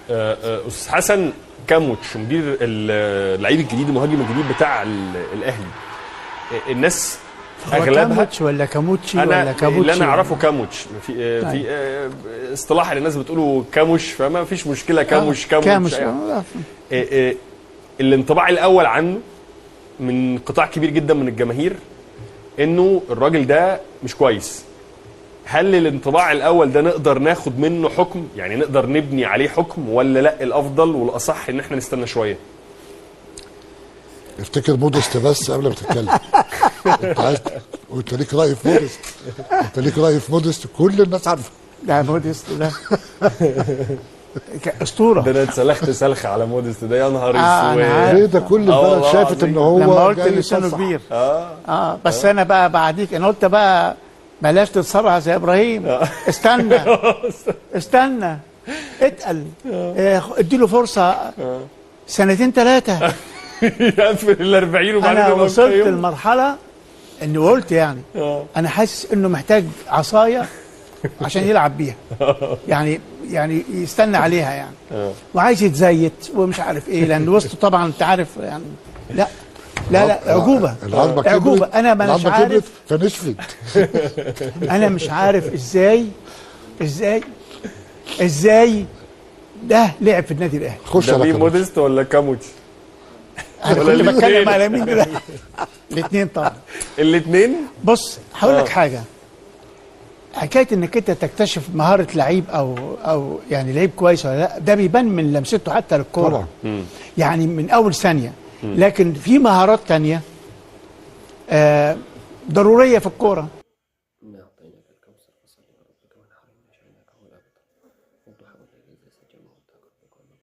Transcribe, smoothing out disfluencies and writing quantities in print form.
استاذ حسن كاموتش مدير اللعيب الجديد، المهاجم الجديد بتاع الاهلي، الناس اغلبها كاموتش ولا كاموتشي ولا كابوتشي؟ اللي انا اعرفه كاموتش، في اصطلاح اللي الناس بتقوله كاموش، فما فيش مشكلة. كاموش كاموش. الانطباع الاول عنه من قطاع كبير جدا من الجماهير انه الراجل ده مش كويس. هل الانطباع الاول ده نقدر ناخد منه حكم؟ يعني نقدر نبني عليه حكم ولا لا؟ الافضل والاصح ان احنا نستنى شوية. افتكر مودست بس قبل ما تتكلم. انت عايز، وانت ليك راي في مودست، انت ليك راي في مودست كل الناس عارفه. ده مودست ده اسطورة. ده انا اتسلخت سلخ على مودست ده، يا نهار اسود. ليه ده كل البلد شافت ان هو لما قلت لسانه كبير. بس انا بقى بعديك انا قلت بقى بلاش تتسرع زي ابراهيم. استنى استنى، اتقل، اديله فرصة سنتين ثلاثة. يقفل ال 40 وبعدين انا وصلت لمرحلة اني قلت يعني انا حاسس انه محتاج عصاية عشان يلعب بيها، يعني يستنى عليها يعني، وعايز يتزيت ومش عارف ايه، لان وسطه طبعا انت عارف يعني. لا لا لا، عجوبه عجوبه. انا مش عارف فنشفت. انا مش عارف ازاي ازاي ازاي ده لعب في النادي الاهلي. خش على مودست ولا كاموتش؟ انا كنت بتكلم على مين ده؟ الاثنين طبعا. الاثنين. بص هقول لك حاجة، حكاية انك انت تكتشف مهارة لعيب او يعني لعيب كويس ولا لا، ده بيبان من لمسته حتى للكورة طبعا، يعني من اول ثانية. لكن في مهارات ثانية ضرورية في الكورة،